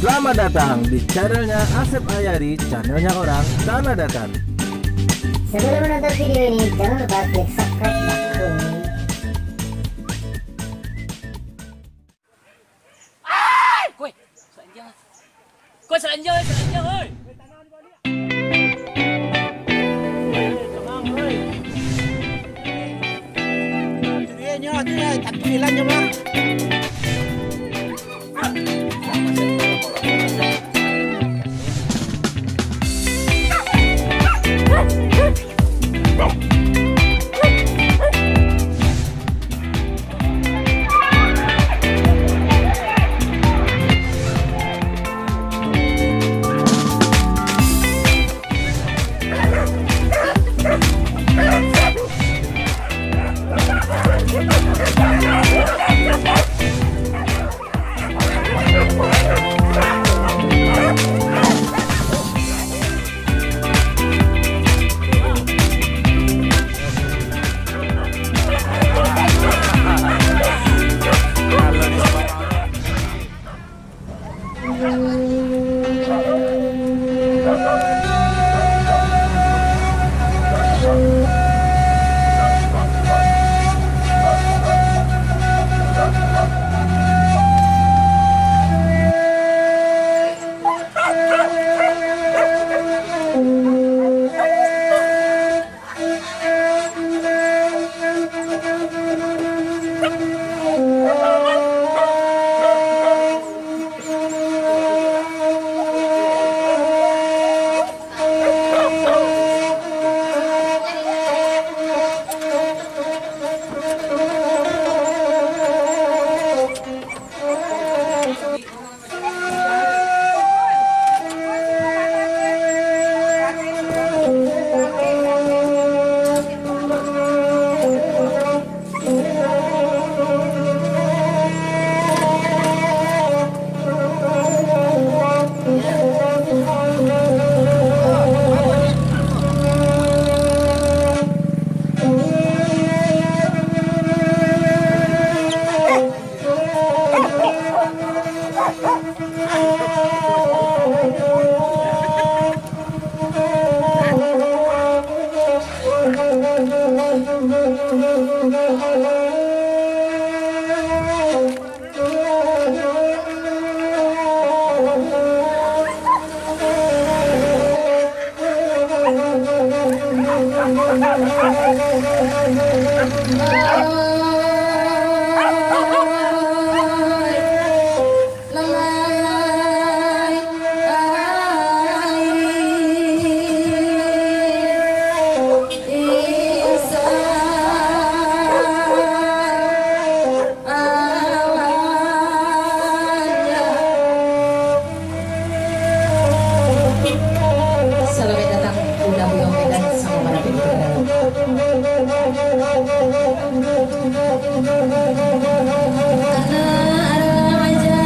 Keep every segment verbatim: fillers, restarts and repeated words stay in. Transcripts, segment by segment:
Selamat datang di channelnya Asep Ayari, channelnya orang Tanah Datar. Sebelum menonton video ini, jangan lupa klik subscribe dan komen. Koi, salanjang. Koi, salanjang, salanjang, oi. Salamaik datang, Unda Buyuang Medan, samo marampek di Padang. Anak ramaja,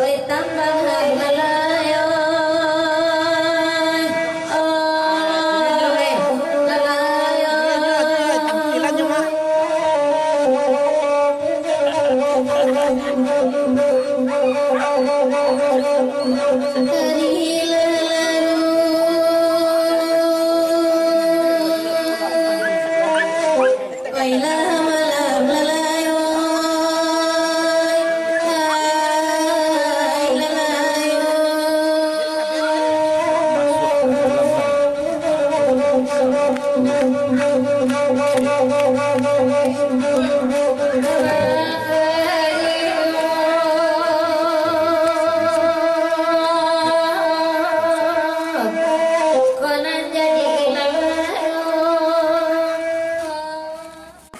oi, tambahan lalayo.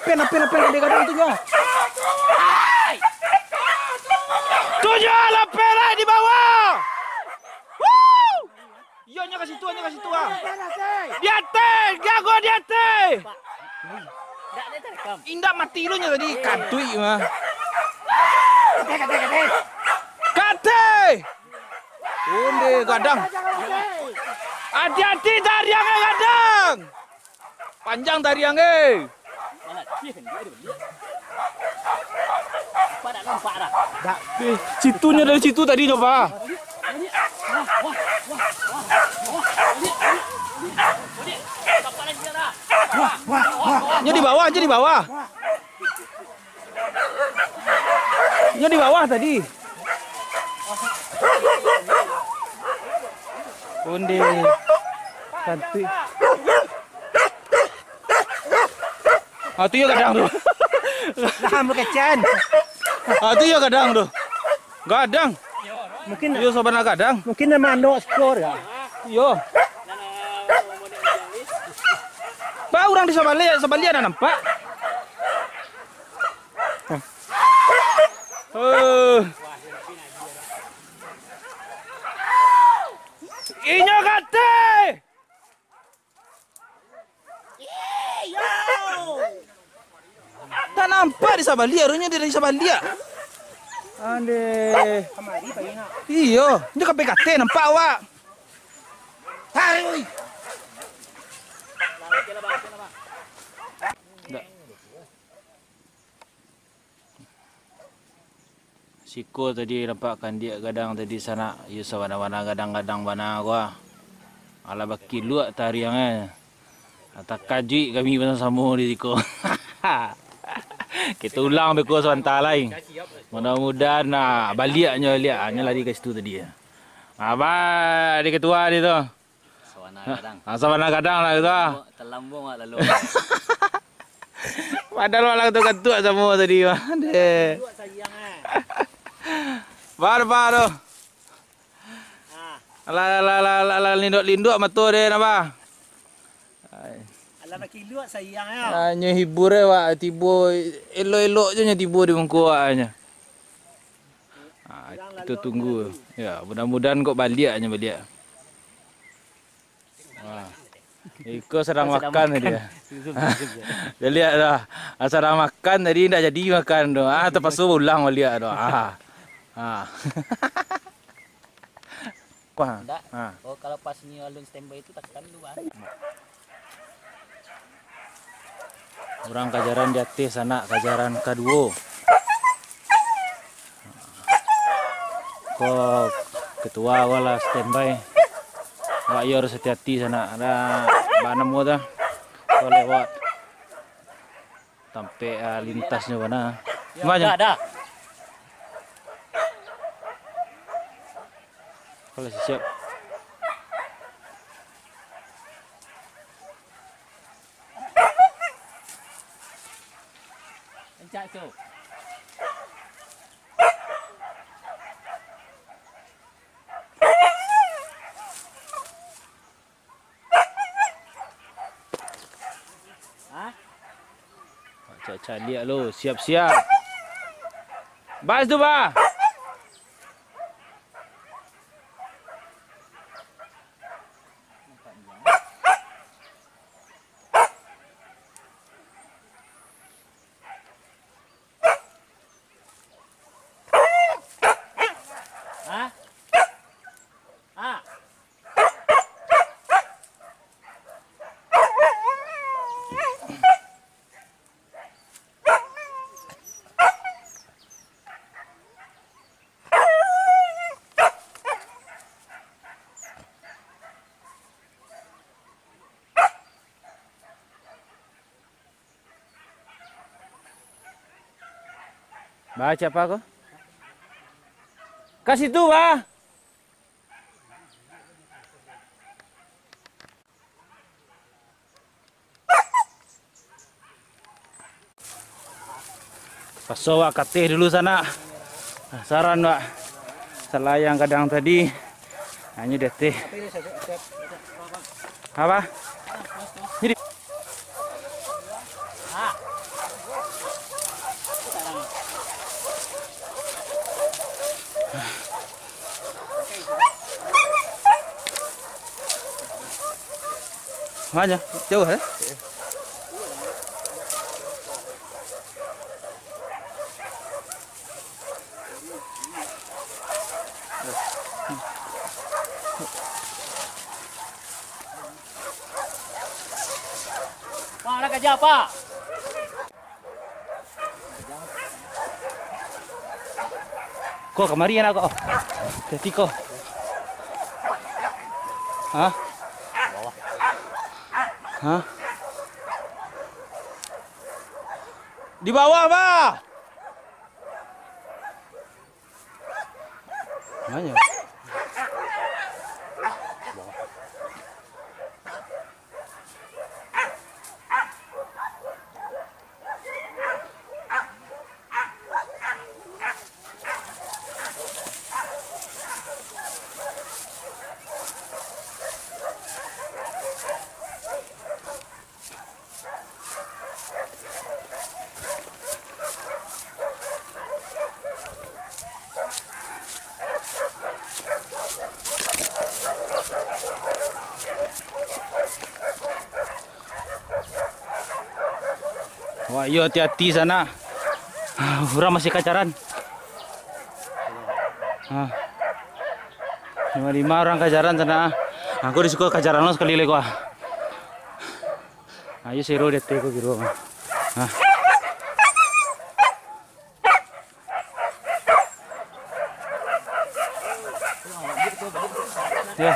Pen, pen, pen, ade gadang tu nyo. Tu nyo lah, pen lah di bawah. Wuh! Iyo, nyo ka situ, nyo ka situ ah. Di ateh, jago di ateh. Indak mati lo nyo tadi, kaduik mah. Ka ateh. Onde gadang. Ati-ati tariang eh, gadang. Panjang tariang eh. Eh, situnyo dari situ tadi nyo, Pak. Nyo di bawah, nyo di bawah. Nyo di bawah tadi. Onde. Santuik. Ah, tu yo gadang tu. Lah, mukecen. Ah, tu yo gadang tu. Gadang. Mungkin yo sabana gadang. Mungkin nama andok skor ya. Yo. Ba urang di sabaliak, sabaliak dah nampak. Eh. Inyo kate. Tak nampak di sabaliak, arunyo dari sabaliak. Ande. Iyo, inyo ka P K T nampak awak. Tarik, oi. Siko tadi nampak kandiak gadang tadi sanak, iyo sabana-bana gadang-gadang bana ko ah. Alah bakiluak tariang eh. Takajuik kami basamo-samo di siko. Kito ulang beko sabanta lai. Mudah-mudahan nah, baliaknyo baliak, ah, nyo lari ka situ tadi. Abah di ketua di tu. Sabana gadang. Ah, sabana gadang lah gitu ah. Terlambung awak lalu. Padahal malah tu kantuak samo tadi mah. Deh. Bar, bar tu. Alah, alah, alah, alah, alah, linduak-linduak mato deh, napa? Ai. Alah, bakiluak sayang, ya. Ah, nyo hibur eh, wak. Tibo elok-elok je nyo tibo di muko awak nyo. Ah, kito tunggu. Ya, mudah-mudahan kok baliak nyo baliak. Wah. Iko sadang makan tadi, ya. Dia lihat dah. Ah, sadang makan tadi, ndak jadi makan tu. Ah, terpaksa ulang baliak tu. Ah. Ah. Wah. Ndak. Ah. Oh, kalau pas ni alun standby tu, tekan dulu, Bang. Urang kajaran di ateh, sanak kajaran kaduo. Ko ketua awak lah standby. Awak yo harus hati-hati sanak. Ada bana mo tu. Ko lewat. Tampek, ah, lintasnyo bana. Yo, banyak. Dah, dah. Kalau siap. Pencak tu. Hah? Cak caliak lo, siap-siap. Bas tu, bah. Hah? Ah. Bah, siapa ko? Ka situ, bah. Paso wak kateh dulu sanak. Nah, saran wak. Salayang gadang tadi. Hanyo di ateh. Apa? Jadi. Banyak, jauh eh? Pak, nak kerja apa? Ko, kamari anak ko. Hati-hati ko. Hah? Hah? Di bawah, bah. Banyak. Wah, iyo, hati-hati sanak. Urang masih kajaran. Ah. Lima-lima urang kajaran sanak. Aku di siko kajaran lo sakali lai ko ah. Ayo sero di ateh ko kiro. Ah. Ya.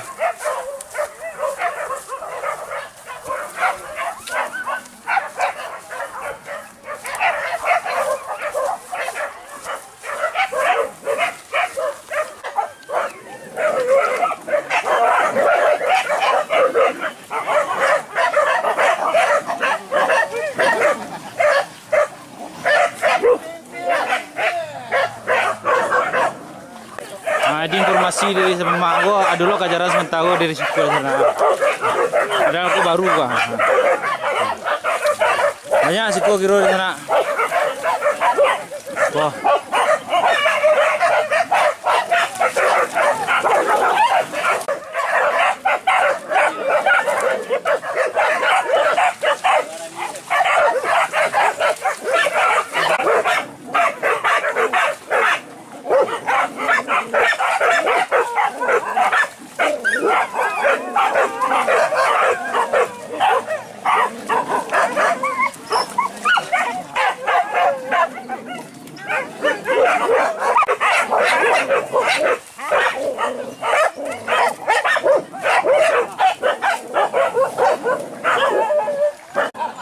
Ah, di informasi dari samak ko, ado lo kajaran samantaro dari siko sanak. Padahal ko baru ko. Banyak siko kiro di sanak. Wah.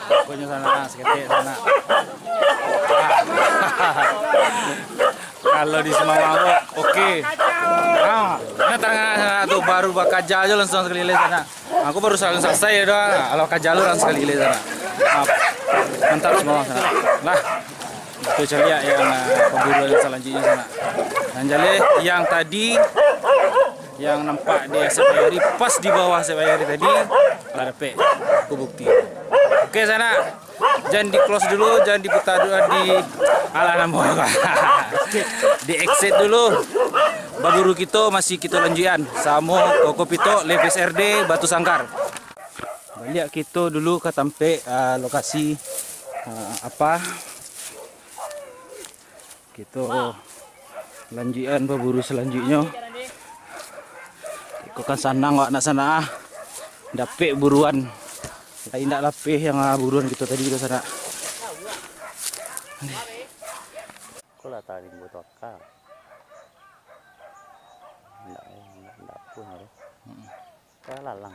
Pokoknyo sanak, saketek sanak. Kalau di Sumawang tu, oke. Ah, nah, tarang sanak tu, baru bakaja aja langsung sakali lai sanak. Aku baru saling selesai ya doang. Kalau kaja lu langsung sakali lai sanak. Ah, mantap Sumawang sanak. Lah, kita cari ya yang, ah, pemburu yang selanjutnya sanak. Yang jaleh, yang tadi yang nampak di Asep Ayari, pas di bawah Asep Ayari tadi, lah dapek. Aku bukti. Oke, sanak. Jan di close dulu, jan diputa dulu di, alah, namo apa? Di exit dulu. Baburu kito masih kito lanjuikan samo Koko Pito, Levis R D, Batu Sangkar. Baliak kito dulu ka tampek, ah, lokasi, ah, apa? Kito lanjuikan baburu salanjuiknyo. Iko kan sanang awak nak sanak ah. Dapek buruan. Lain dak lapeh yang, ah, buruan kito tadi tu sanak. Ko lah taring buat akal. Ndak, ndak, ndak pun harus. Mm-mm. Ka lalang.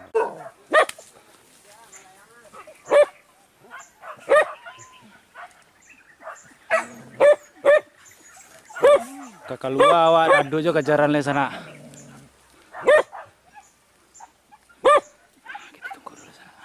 Ka kalua awak, ado jo kajaran lai sanak. Kita tunggu dulu sanak.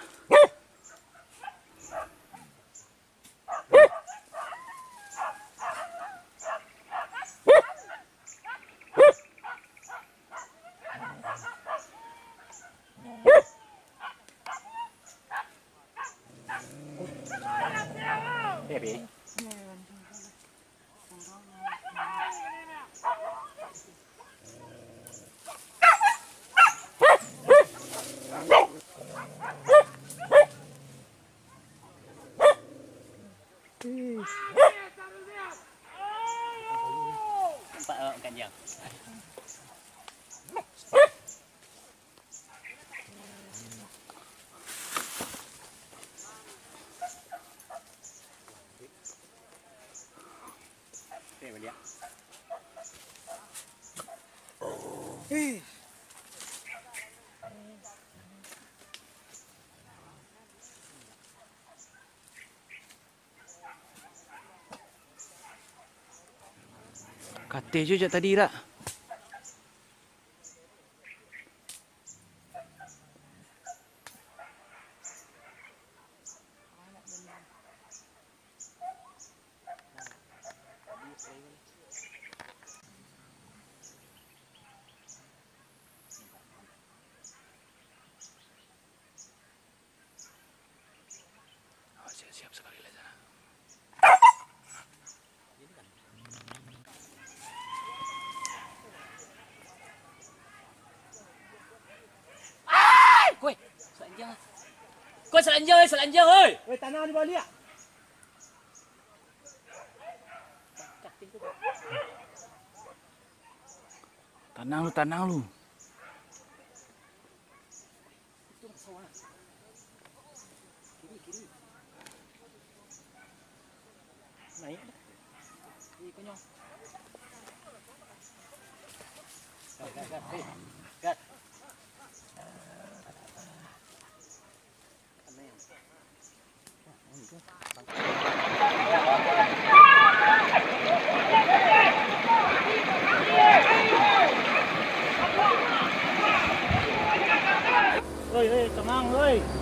Nampak awak makan jam. Okey, baliak. Ih. Kateh jo jak tadi, dak? Oh, siap-siap sakali lai sana. Koi, salanjang. Koi, salanjang, oi, salanjang, oi. Weh, tanang di baliak. Tanang lu, tanang lu. Itu sawah. Kiri, kiri. Naik dah. Ih, konyol. Gas, gas, gas. Hei, gas. Oi, oi, tenang, oi.